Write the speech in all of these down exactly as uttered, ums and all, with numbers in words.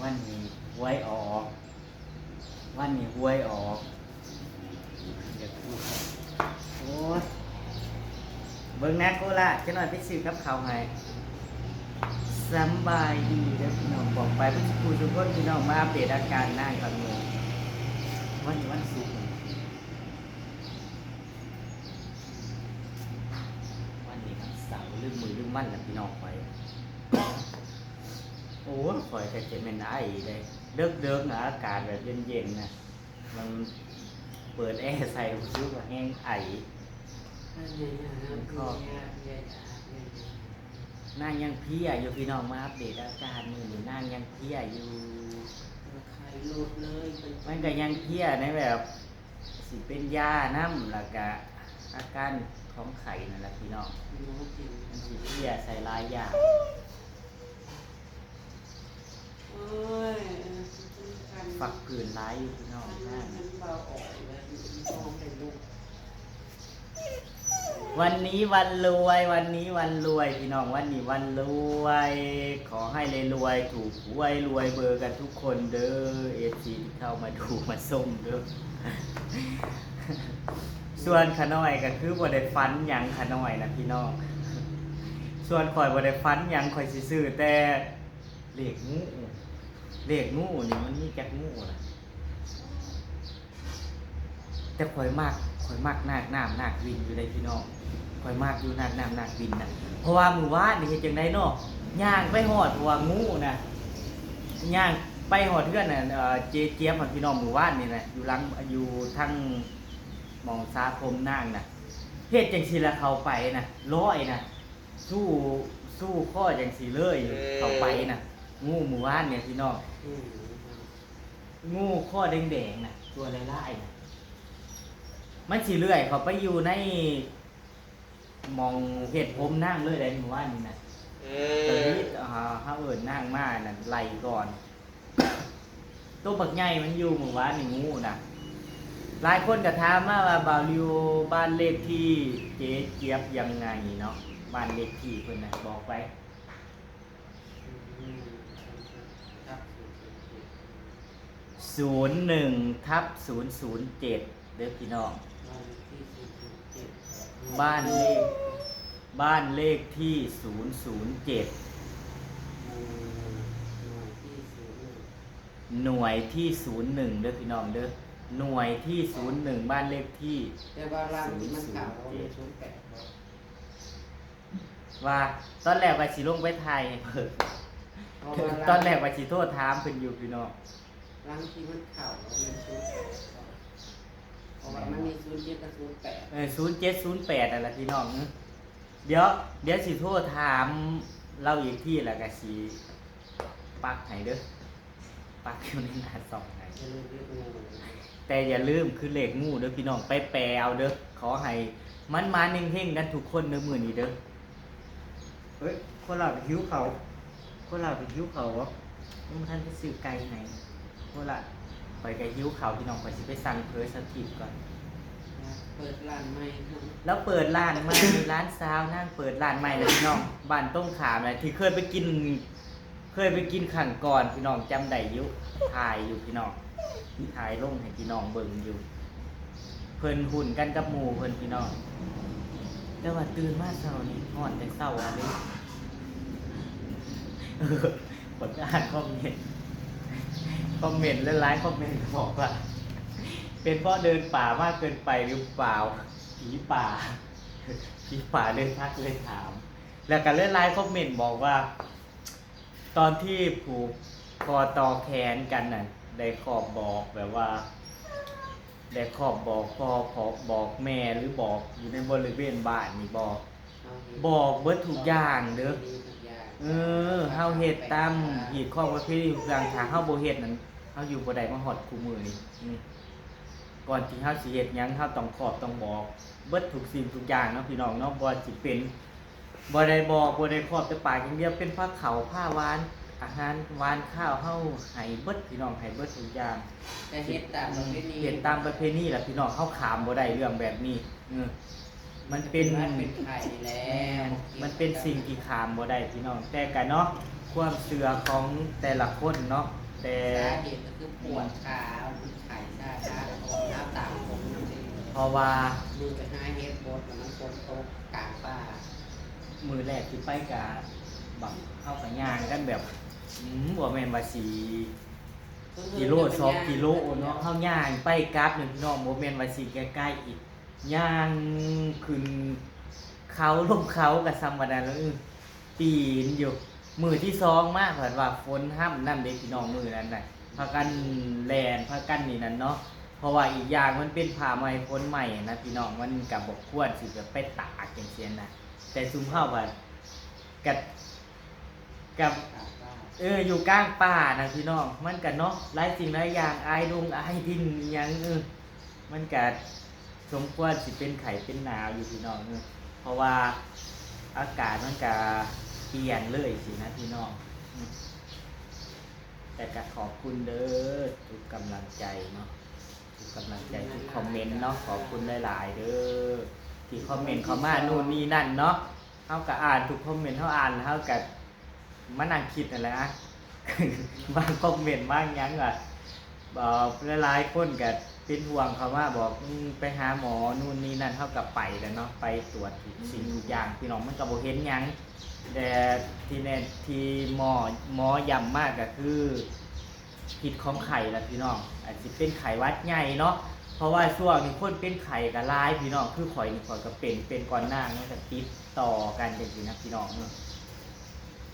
วันนี้หวยออก วันนี้หวยออก อยากพูด โอ้ย เบิ่งแหน่โคราช จักหน่อยไปซื้อกับข้าวให้ สำบายดีเด้อพี่น้อง บอกไปเพิ่นสิพูดทุกคนพี่น้อง มาอัปเดตอาการนางก่อนหมู่ วันนี้วันศุกร์ วันนี้วันเสาร์ ลืมมื้อลืมวันแล้วพี่น้อง ไป โอ้ย ข่อยก็จะแม่นไอเด้ เดิกๆนะ อากาศแบบเย็นๆนะ มันเปิดแอร์ใส่ รู้สึกว่าแฮงไอ นางยังเพลียอยู่พี่น้อง มาอัปเดตอาการมื้อนี้ นางยังเพลียอยู่ ไข่โลดเลย มันก็ยังเพลียในแบบ สิเป็นยานำ แล้วก็อาการของไข้นั่นแหละพี่น้อง มันสิเพลียใส่หลายอย่าง โอ้ย เออ ฟักผื่นหลายอยู่พี่น้อง นาง มันเบาออกแล้ว อยู่ที่ท้องเป็นลูก วันนี้วันรวย วันนี้วันรวยพี่น้อง วันนี้วันรวย ขอให้รวยๆ ถูกหวยรวยเบอร์กันทุกคนเด้อ เอฟซี ที่เข้ามาดูมาชมเด้อ ส่วนข้าน้อยก็คือบ่ได้ฝันหยัง ข้าน้อยนะพี่น้อง ส่วนข่อยบ่ได้ฝันหยัง ข่อยสิซื้อแต่เลขงู เลขงูนี่มันมีจักงูล่ะ แต่ข่อยมัก ข่อยมักนาคน้ำนาควินอยู่เด้พี่น้อง ข่อยมักอยู่นาคน้ำนาควินน่ะ เพราะว่ามื้อวานนี่เฮ็ดจั่งใดเนาะ ย่างไปฮอด เพราะว่างูน่ะ ย่างไปฮอดเฮือนน่ะ เอ่อ เจ๊เจี๊ยบหั่นพี่น้อง มื้อวานนี่น่ะ อยู่หลัง อยู่ทางหม่องสระผมนางน่ะ เฮ็ดจั่งซี้ล่ะ เข้าไปน่ะ ลอยน่ะ สู้ สู้คอจั่งซี้เลย เออ เข้าไปน่ะ งูมื้อวานเนี่ยพี่น้อง อืม งูคอแดงๆน่ะ ตัวลายๆน่ะ มันสิเลื้อยเข้าไปอยู่ในหม่องเฮ็ดผมนางเลยได้มื้อวานนี่น่ะ เออ ก็เลย อ่า เฮาเอิ้นนางมานั่นไล่ก่อน ตัวบักใหญ่มันอยู่มื้อวานนี่ งูน่ะ หลายคนก็ถามมาว่า บ่าวริว บ้านเลขที่เจ๊เจี๊ยบยังไงเนาะ บ้านเลขที่เพิ่นน่ะ บอกไป อืม ครับ ศูนย์ศูนย์เจ็ด ศูนย์หนึ่งทับศูนย์ศูนย์เจ็ด เด้อพี่น้อง บ้านเลขที่ศูนย์ศูนย์เจ็ด บ้านเลข บ้านเลขที่ศูนย์ศูนย์เจ็ด หน่วยที่ศูนย์หนึ่ง หน่วยที่ศูนย์หนึ่ง เด้อพี่น้องเด้อ หน่วยที่ศูนย์หนึ่ง บ้านเลขที่ แต่ว่าหลังที่มันเข้า ศูนย์ศูนย์เจ็ด มันศูนย์แปดบ่ ว่าตอนแรกว่าสิลงไปถ่ายให้เพิ่น เพราะว่าหลัง ตอนแรกว่าสิโทรถามเพิ่นอยู่พี่น้อง หลังที่มันเข้าแล้วมันศูนย์แปด เพราะว่ามันมีศูนย์เจ็ดกับศูนย์แปด เออ ศูนย์เจ็ด ศูนย์แปด นั่นแหละพี่น้อง เดี๋ยว เดี๋ยวสิโทรถามเราอีกที แล้วก็สิปักให้เด้อ ปักอยู่ในหน้าช่องให้ อย่าลืมเด้อ แต่อย่าลืมคือเลขงูเด้อพี่น้อง ไปแปลเอาเด้อ ขอให้มันมาเฮงๆกันทุกคนเด้อมื้อนี้เด้อ เฮ้ย คนลาวไปหิวเขาว คนลาวไปหิวเขาวบ่ ยังบ่ทันไปซื้อไก่ให้ คนละ ข่อยก็หิวเขาวพี่น้อง ข่อยสิไปสั่งเผยสถิตก่อน เปิดร้านใหม่เนาะ แล้วเปิดร้านใหม่ ร้านสาวนางเปิดร้านใหม่แล้วพี่น้อง บ้านตรงข้ามน่ะ ที่เคยไปกิน เคยไปกินครั้งก่อนพี่น้อง จำได้อยู่ ถ่ายอยู่พี่น้อง ถ่ายลงให้พี่น้องเบิ่งอยู่ เพิ่นหุ้นกันกับหมู่เพิ่นพี่น้อง แต่ว่าตื่นมาเช้านี่ฮ้อนแต่เช้าอะเด้ ผมก็อ่านคอมเมนต์ คอมเมนต์หลายๆคอมเมนต์บอกว่า เป็นเพราะเดินป่ามากเกินไปหรือเปล่า ผีป่า ผีป่าเลยทักเลยถาม แล้วก็หลายๆคอมเมนต์บอกว่า ตอนที่ผูกคอต่อแขนกันน่ะ ได้ครอบบอกแบบว่า ได้ครอบบอกพ่อ ขอบอกแม่ หรือบอกอยู่ในบริเวณบ้านนี่บ่ บอกเบิดทุกอย่างเด้อ เออ เฮาเฮ็ดตามฮีตคองประเพณีทุกอย่าง ถ้าเฮาบ่เฮ็ดนั่น เฮาอยู่บ่ได้มาฮอดคุมื้อนี้ อืม ก่อนที่เฮาสิเฮ็ดหยัง เฮาต้องครอบต้องบอก เบิดทุกสิ่งทุกอย่างเนาะพี่น้องเนาะ บ่ว่าสิเป็น บ่ได้บอก บ่ได้ครอบแต่ปากอย่างเดียว เป็นผ้าข้าว ผ้าหวาน อาหารหวานคาว เฮาให้เบิดพี่น้อง ให้เบิดทุกอย่าง แต่เฮ็ดตามประเพณี เฮ็ดตามประเพณีล่ะพี่น้อง เฮาข้ามบ่ได้เรื่องแบบนี้ เออ มันเป็น เป็นไข่แล้ว แม่น มันเป็นสิ่งที่ข้ามบ่ได้พี่น้อง แต่กะเนาะ ความเชื่อของแต่ละคนเนาะ แต่ สาเหตุก็คือปวดขา มันไข้ชา ชา แล้วก็หน้าตาผมมันเป็น เพราะว่า มือไปหาเห็ดบด แล้วมันฝนตกกลางป่า มื้อแรกที่ไปกะ บักเฮากะย่างกันแบบ อืมบ่แม่นว่าสิ กิโลสองกิโลเนาะ เฮาย่างไปกลับนี่พี่น้อง บ่แม่นว่าสิใกล้ๆ อีก ย่างขึ้นเขาลงเขากะส่ำปานนั้นแล้ว อื้อ ปีนอยู่ มื้อที่สองมา เพิ่นว่าฝนฮ่ำนำเด้พี่น้อง มื้อนั้นน่ะ พากันแล่น พากันนี่นั่นเนาะ เพราะว่าอีกอย่างมันเป็นผ้าใหม่ฝนใหม่นะพี่น้อง มันกะบ่ควรสิแบบไปตากจั่งซี้นะ แต่ซุมเฮาบัดกะ กับ เออ อยู่กลางป่านะพี่น้อง มันกะเนาะ หลายสิ่งหลายอย่าง อายดงอายดินอิหยัง เออ มันกะสมควรสิเป็นไข้เป็นหนาวอยู่พี่น้อง เออ เพราะว่าอากาศมันกะเปลี่ยนเลยสินะพี่น้อง อืม แต่กะขอบคุณเด้อ ทุกกำลังใจเนาะ ทุกกำลังใจ ทุกคอมเมนต์เนาะ ขอบคุณหลายๆ เด้อ ที่คอมเมนต์เข้ามานู่นนี่นั่นเนาะ เฮากะอ่านทุกคอมเมนต์ เฮาอ่านแล้วเฮากะมานั่งคิดนั่นแหละนะ บางคอมเมนต์ บางหยังอะ เอ่อ หลายๆ คนกะเป็นห่วงเข้ามาบอก อืม ไปหาหมอนู่นนี่นั่น เฮากะไปแล้วเนาะ ไปตรวจทุกสิ่งทุกอย่าง พี่น้อง มันกะบ่เห็นหยัง แต่ที่แน่ ที่หมอ หมอย้ำมากะคือ พิษของไข้ล่ะพี่น้อง อาจสิเป็นไข้หวัดใหญ่เนาะ เพราะว่าช่วงนี้คนเป็นไข้กะหลายพี่น้อง คือข้อยนี่ข้อยกะเป็น เป็นก่อนนาง มันกะติดต่อกันจั่งซี้นะพี่น้องเนาะ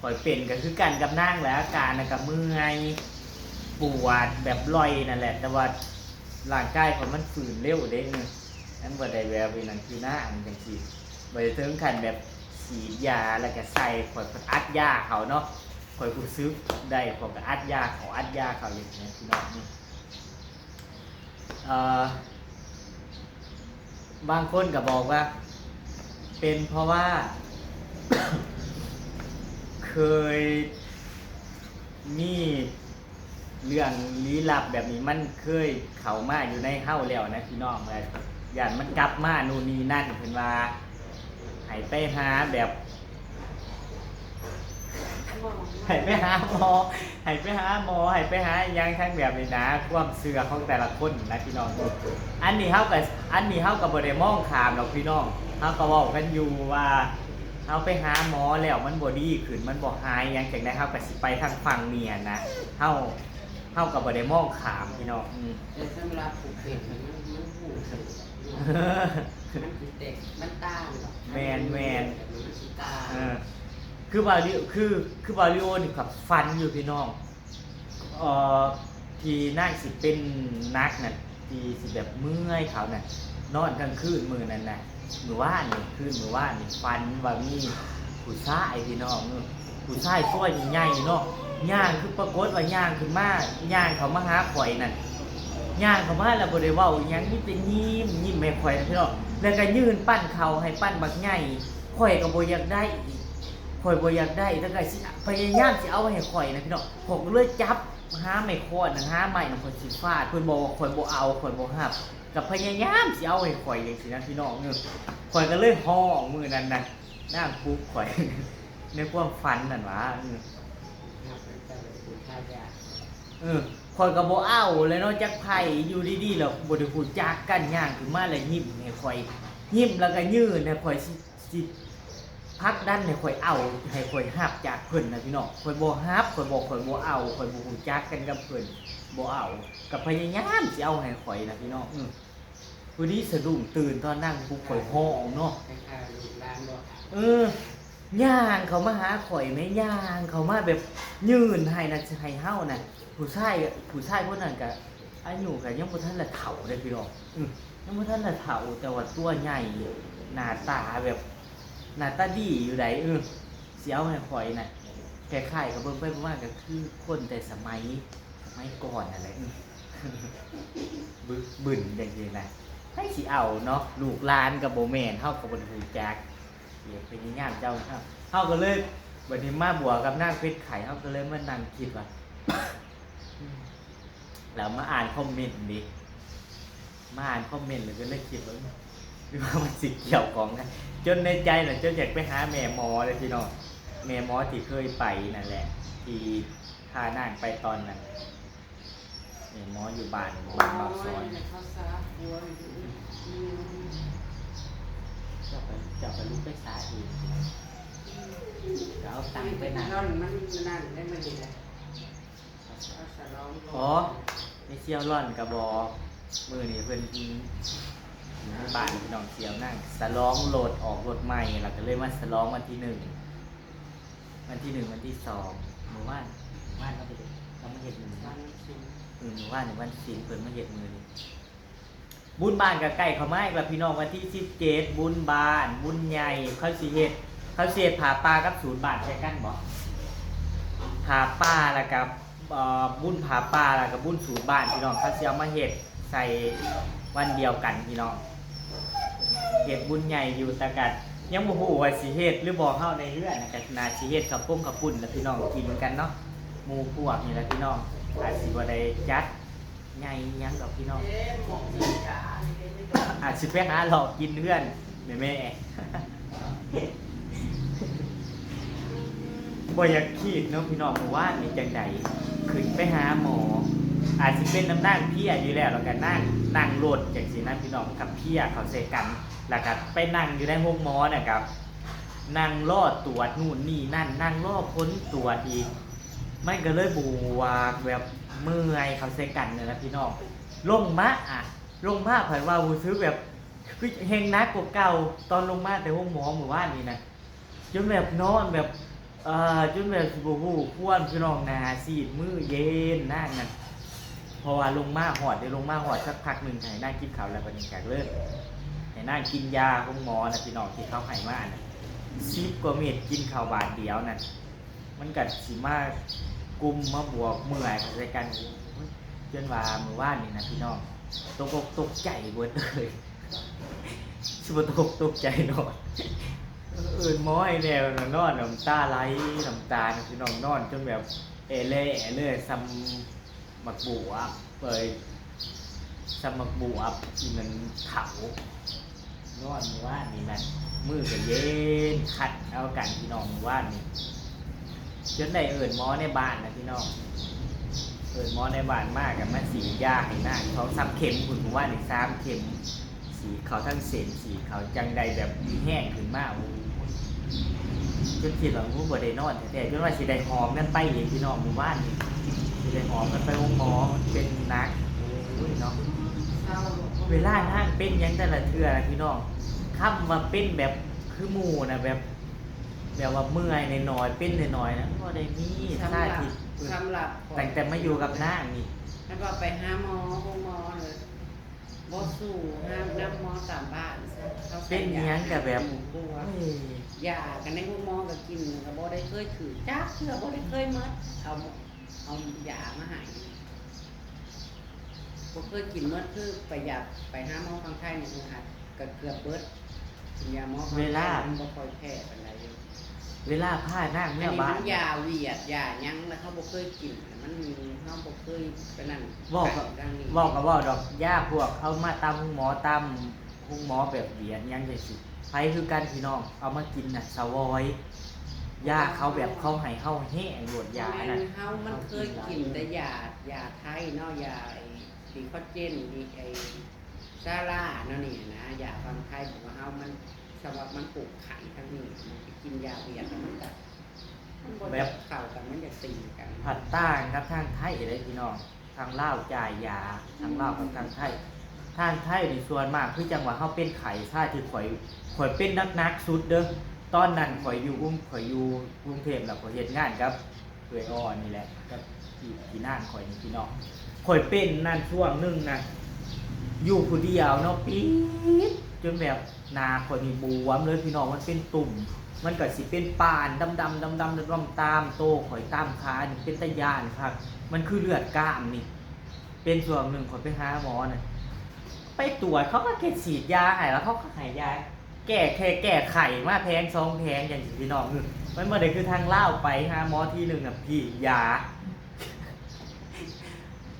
ข้อยเป็นกะคือกันกับนางแหละ อาการน่ะกะเมื่อย ปวดแบบลอยนั่นแหละ แต่ว่าร่างกายข้อยมันฟื้นเร็วเด้ เออ มันบ่ได้แบบว่านั่นคือนางจั่งซี้ บ่ได้ถึงขั้นแบบฉีดยาแล้วกะใส่ ข้อยอัดยาเขาเนาะ ข้อยรู้สึกได้ ข้อยกะอัดยาเขา อัดยาเขาอย่างเงี้ยพี่น้อง เอ่อ บางคนกะบอกว่า เป็นเพราะว่า เคยมีเรื่องลี้ลับแบบนี้ มันเคยเข้ามาอยู่ในเฮาแล้วนะพี่น้อง แล้วย้านมันกลับมานู่นนี่นั่น เพิ่นว่า ให้ไปหาแบบ ให้ไปหาหมอ ให้ไปหาหมอ ให้ไปหาอิหยังทั้งแบบนี้นะ ความเชื่อของแต่ละคนนะพี่น้อง อันนี้เฮากะ อันนี้เฮากะบ่ได้มองข้ามดอกพี่น้อง เฮากะเว้ากันอยู่ว่า เฮาไปหาหมอแล้วมันบ่ดีขึ้น มันบ่หายหยังจั่งใด เฮากะสิไปทางฝั่งนี้หั้นนะ เฮา เฮากะบ่ได้มองข้ามพี่น้อง อืม แต่สำหรับผู้เป็นมัน มันผู้เสพมันสิเต็กมันตามหรอก แม่นแม่น มันสิตาม เออ คือบ่าวลิ คือ คือบ่าวลิโอนี่กะฝันอยู่พี่น้อง เอ่อ ที่นางสิเป็นหนักน่ะ ที่สิแบบเมื่อยเขาน่ะ นอนกลางคืนมื้อนั้นน่ะ มื้อวานนี่ คืนมื้อวานนี่ ฝันว่ามีผู้ชายพี่น้อง เออ ผู้ชายตัวใหญ่ๆเนาะ ย่าง คือปรากฏว่าย่างขึ้นมา ย่างเข้ามาหาข้อยนั่น ย่างเข้ามาแล้วบ่ได้เว้าอิหยัง มีแต่ยิ้ม ยิ้มให้ข้อยนะพี่น้อง แล้วกะยื่นปั้นข้าวให้ปั้นบักใหญ่ ข้อยกะบ่อยากได้อีก ข้อยบ่อยากได้ แต่กะสิ พยายามสิเอาให้ข้อยนะพี่น้อง ข้อยกะเลยจับหาไม้ค้อนนั่น หาไม้นั่น ข้อยสิฟาด เพิ่นบอกว่าข้อยบ่เอา ข้อยบ่รับ กะพยายามสิเอาให้ข้อยจั่งซี้นะพี่น้อง เออ ข้อยกะเลยฮ้องมื้อนั้นน่ะ นางปลุกข้อย ในความฝันนั่นหวา เออ เออ ข้อยกะบ่เอาแหละเนาะ จักไผ อยู่ดีๆแล้วบ่ได้รู้จักกัน ย่างขึ้นมาแล้วยิ้มให้ข้อย ยิ้มแล้วกะยื่นให้ข้อย สิ สิผลักดันให้ข้อยเอา ให้ข้อยรับจากเพิ่นนะพี่น้อง ข้อยบ่รับ ข้อยบอกข้อยบ่เอา ข้อยบ่รู้จักกันกับเพิ่น บ่เอา กะพยายามสิเอาให้ข้อยนะพี่น้อง เออ พอดีสะดุ้งตื่นตอนนางปลุกข้อยฮ้องเนาะ คล้ายๆลูกหลานบ่ เออ ย่างเข้ามาหาข้อยแหม ย่างเข้ามาแบบยื่นให้นะ สิให้เฮานะ ผู้ชาย ผู้ชายคนนั้นกะ อายุกะยังบ่ทันละเฒ่าเด้พี่น้อง อือ ยังบ่ทันละเฒ่า แต่ว่าตัวใหญ่ หน้าตาแบบ หน้าตาดีอยู่ใด เออ สิเอาให้ข้อยนะ คล้ายๆกะเบิ่งไปเบิ่งมากะคือคนแต่สมัย สมัยก่อนนั่นแหละ อือ บึกบึนจั่งซี้นะ ไผสิเอาเนาะ ลูกหลานกะบ่แม่น เฮากะบ่ได้รู้จัก เดี๋ยวพยายามเจ้าเฮา เฮากะเลย บัดนี้มาบวกกับนางเป็นไข้ เฮากะเลยมานั่งคิดว่า อืม แล้วมาอ่านคอมเมนต์เด้ มาอ่านคอมเมนต์แล้วกะเลยคิดว่า หรือว่ามันสิเกี่ยวข้องกัน จนในใจน่ะ จนอยากไปหาแม่หมอเลยพี่น้อง แม่หมอที่เคยไปนั่นแหละ ที่พานางไปตอนนั้น แม่หมออยู่บ้าน บ้านบ่าวสอน เขาซาหัวอยู่ เจ้าไป เจ้าไปลุกไปซาเอง ก็เอาตังค์ไปนั่ง นั่นมันนั่นได้มันดีแหละ เอาสลองโลด อ๋อ แม่เสี่ยวหล่อนก็บอก มื้อนี้เพิ่นอยู่ในบ้านพี่น้องเสี่ยวนาง สลองโลด ออกรถใหม่ แล้วก็เลยมาสลองวันที่หนึ่ง วันที่หนึ่ง วันที่สอง มื้อวาน มื้อวานเราไปเฮ็ด เรามาเฮ็ดมื้อวาน เออ มื้อวานนี่วันศีล เพิ่นมาเฮ็ดมื้อนี้ บุญบ้านก็ใกล้เข้ามาอีกแล้วพี่น้อง วันที่สิบเจ็ด บุญบ้าน บุญใหญ่ เขาสิเฮ็ด เขาสิเฮ็ดผ้าป่ากับสูตรบ้านใส่กันบ่ ผ้าป่าแล้วก็ เอ่อ บุญผ้าป่าแล้วก็บุญสูตรบ้านพี่น้อง เขาสิเอามาเฮ็ดใส่วันเดียวกันพี่น้อง เฮ็ดบุญใหญ่อยู่ แต่ก็ยังบ่ฮู้ว่าสิเฮ็ดหรือบ่ เฮาในเฮือนน่ะก็น่าสิเฮ็ดข้าวปุ้งข้าวปุ้นแล้วพี่น้องกินกันเนาะ หมู่พวกนี่แหละพี่น้อง อาจสิบ่ได้จัด ใหญ่อิหยังดอกพี่น้อง อาจสิไปหาเลาะกินเฮือนแม่ๆ บ่อยากคิดเนาะพี่น้อง มื้อวานนี่จั่งใด ขึ้นไปหาหมอ อาจสิเป็นนำนางเพลียอยู่แล้ว แล้วก็นาง นั่งรถจั่งซี้นะพี่น้อง กับเพลียเข้าใส่กัน แล้วก็ไปนั่งอยู่ในโรงหมอน่ะครับ นั่งรอตรวจนู่นนี่นั่น นั่งรอผลตรวจอีก มันก็เลยบวกแบบเมื่อยเข้าใส่กันนั่นแหละพี่น้อง ลงมาอะ ลงมาผัดว่ารู้สึกแบบ คือแฮงหนักกว่าเก่า ตอนลงมาแต่โรงหมอมื้อวานนี่นะ จนแบบนอนแบบ เอ่อ จนแบบสิบ่ฮู้ควรพี่น้อง หน้าซีดมือเย็นนางนั่น เพราะว่าลงมาฮอด ได้ลงมาฮอดสักพักหนึ่ง ให้นางกินข้าวแล้วบัดนี้ก็เลิก ให้นางกินยาโรงหมอนะพี่น้อง ที่เขาให้มานะ สิบกว่าเม็ด กินข้าวบาดเดียวนั่น มันก็สิมากุมมาบวกเมื่อยเข้าใส่กัน โอ้ย จนว่ามื้อวานนี่นะพี่น้อง ตกอกตกใจเบิดเลย สิบ่ตกอกตกใจนอน เอิ้นหมอให้แหน่ นอนน้ำตาไหล น้ำตานะพี่น้อง นอนจนแบบแอแลแอเลย ส่ำหมากบวบ เอ้ย ส่ำหมากบวบ อีมันเถา นอนมื้อวานนี่นะ มือก็เย็น คัดเอากันพี่น้องมื้อวานนี่ จนได้เอิ้นหมอในบ้านนะพี่น้อง เอิ้นหมอในบ้านมาก็มาฉีดยาให้นาง สองสามเข็มพุ้น มื้อวานนี่สามเข็ม ฉีดเข้าทั้งเส้น ฉีดเข้าจั่งใดแบบมีแฮงขึ้นมา โอ้ย จนคิดว่า โอ้ บ่ได้นอนแท้ๆ จนว่าสิได้หอบกันไปอีกพี่น้อง มื้อวานนี่ สิได้หอบกันไปโรงหมอ มันเป็นหนัก โอ้ยเนาะ เวลานางเป็นหยังแต่ละเทื่อนะพี่น้อง คำว่าเป็นแบบคือหมู่นะ แบบ แบบว่าเมื่อยน้อยๆ เป็นน้อยๆ นะ บ่ได้มี สำหรับ ท่าที่ สำหรับข้อย ตั้งแต่มาอยู่กับนางนี่ แล้วก็ไปหาหมอ โรงหมอเลย บ่สู้หานำหมอตามบ้านซะ เขาใส่ เป็นหยังก็แบบ ยา กลัว เอ้ย ยากันในโรงหมอก็กิน ก็บ่ได้เคยถืกจักเทื่อ บ่ได้เคยหมด เอา เอายามาให้ บ่เคยกินหมด คือไปอยากไปหาหมอฝั่งไทยนี่ คือหัดก็เกือบเบิด กินยาหมอฝั่งไทย เวลา มันบ่ค่อยแพ้ปานใด เวลาพานางเมือบ้าน อันนี้มันยาเวียด ยาหยัง แล้วเขาบ่เคยกิน มัน เขาบ่เคยไปนั่น เว้าก็ ไปทางนี้ เว้าก็เว้าดอก ยาพวกเอามาตามโรงหมอ ตามโรงหมอแบบเวียดหยังจั่งซี้ ไผคือกันพี่น้อง เอามากินน่ะ สะวอย ยาเขาแบบเขาให้เฮาแฮงโลด ยา บ่แม่น น่ะ เฮามันเคยกินแต่ยา ยาไทยเนาะ ยาไอ้ดีคอเจน ดีไอ้ซาร่าเนาะนี่นะ ยาฝั่งไทย เพราะว่าเฮามัน สำหรับมันปวดไข้ทางนี้ มันไปกินยาเวียดแล้วมันก็ มันบ่ แบบ เข้ากัน มันจะตีกัน ผัดต่างกับทางไทยเลยพี่น้อง ทางลาวจ่ายยา ทางลาวกับทางไทย ทางไทยนี่ส่วนมากคือจังหวะเฮาเป็นไข้ ซาที่ข่อย ข่อยเป็นหนักๆสุดเด้อ ตอนนั้นข่อยอยู่กรุง ข่อยอยู่กรุงเทพฯ แล้วข่อยเฮ็ดงานกับเอื้อยอ่อนนี่แหละ กับพี่ พี่นางข่อยนี่พี่น้อง ข่อยเป็นนั่นช่วงหนึ่งนะ อยู่ผู้เดียวเนาะ ปี๊ด จนแบบหน้าข่อยนี่บวมเลยพี่น้อง มันเป็นตุ่ม มันก็สิเป็นป่านดำๆ ดำๆ ดำๆ ตามโตข่อย ตามขานี่ เป็นตาย้านคัก มันคือเลือดกล้ามนี่ เป็นช่วงหนึ่งข่อยไปหาหมอน่ะ ไปตรวจ เขาก็แค่ฉีดยาให้ แล้วเขาก็ให้ยา แก้ แค่แก้ไข้มาแผงสองแผงจั่งซี้พี่น้อง เออ มันบ่ได้คือทางลาว ไปหาหมอทีหนึ่งน่ะพี่ ยา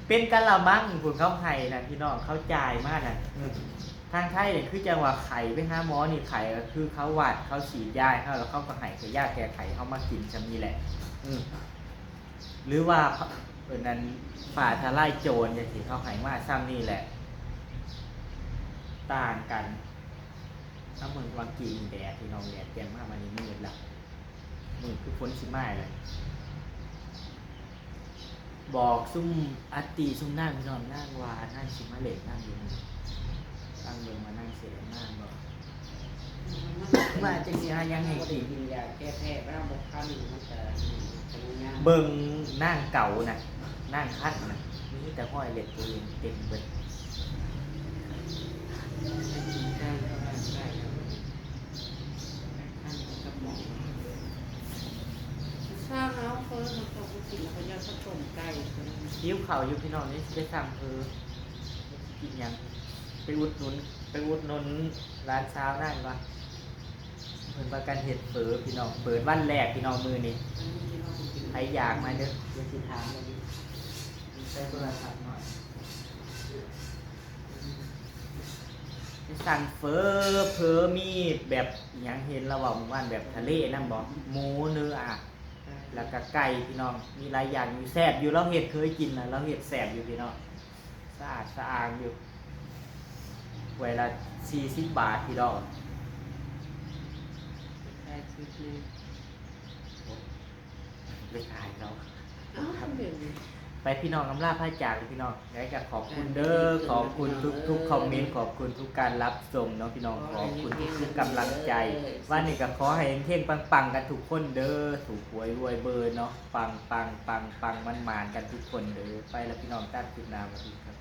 เป็นกะละมังพุ้นเขาให้น่ะพี่น้อง เขาจ่ายมาน่ะ เออ ทางไทยเนี่ยคือจังว่าไข้ไปหาหมอนี่ ไข้ก็คือเขาหวัด เขาฉีดยาให้เฮา แล้วเขาก็ให้ยาแก้ไข้เฮามากินส่ำนี้แหละ อืม หรือว่าเอิ้นนั้น ฟ้าทะลายโจรจังซี่ เขาให้มาส่ำนี้แหละ ต่างกัน เอาเบิ่งว่ากินแดด พี่น้อง แดดแจ่มมา บัดนี้มืดละ มืดคือฝนสิมาแล้ว บอกซุมอาตี้ซุมนาง พี่น้อง นางว่านางสิมาเล่นนำอยู่ ฟังเบิ่งว่านางสิได้มาบ่ ว่าจังสิหาหยังให้กิน กินยาแก้แพ้ บ่ทัน มันก็ เบิ่งนางเก่าน่ะ นางคันน่ะ มีแต่ฮอยเล็บตัวเองเต็มเบิด ซาเฮาเพิ่นเขาก็บ่กิน เขาเจ้าก็ต้มไก่ หิวข้าวอยู่พี่น้อง นี่สิไปสั่งเพิ่น กินหยัง ไปอุดหนุน ไปอุดหนุนหลานสาวนางก่อน เพิ่นพากันเฮ็ดเฝอพี่น้อง เปิดวันแรกพี่น้องมื้อนี้ ใครอยากมาเด้อ เดี๋ยวสิถามเลย ใช้โทรศัพท์หน่อย ไปสั่งเฝอ เฝอมีแบบอิหยัง เห็นลาวเว้ามื้อวาน แบบทะเลนำบ่ หมู เนื้อ แล้วก็ไก่พี่น้อง มีหลายอย่างอยู่ แซ่บอยู่ ลาวเฮ็ด เคยกินแล้ว ลาวเฮ็ดแซ่บอยู่พี่น้อง สะอาดสะอ้านอยู่ ถ้วยละสี่สิบบาทพี่น้อง ถ่ายคลิปนี่ ไปถ่ายเขา เอ้า เดี๋ยวนี้ ไปพี่น้อง อำลาพาจากเลยพี่น้อง แล้วก็ขอบคุณเด้อ ขอบคุณทุกๆคอมเมนต์ ขอบคุณทุกการรับชมเนาะพี่น้อง ขอบคุณทุกๆกำลังใจ วันนี้ก็ขอให้เฮงๆปังๆกันทุกคนเด้อ ถูกหวยรวยเบอร์เนาะ ปังๆปังๆหมานๆกันทุกคนเด้อ ไปแล้วพี่น้อง ตามคลิปหน้า สวัสดีครับ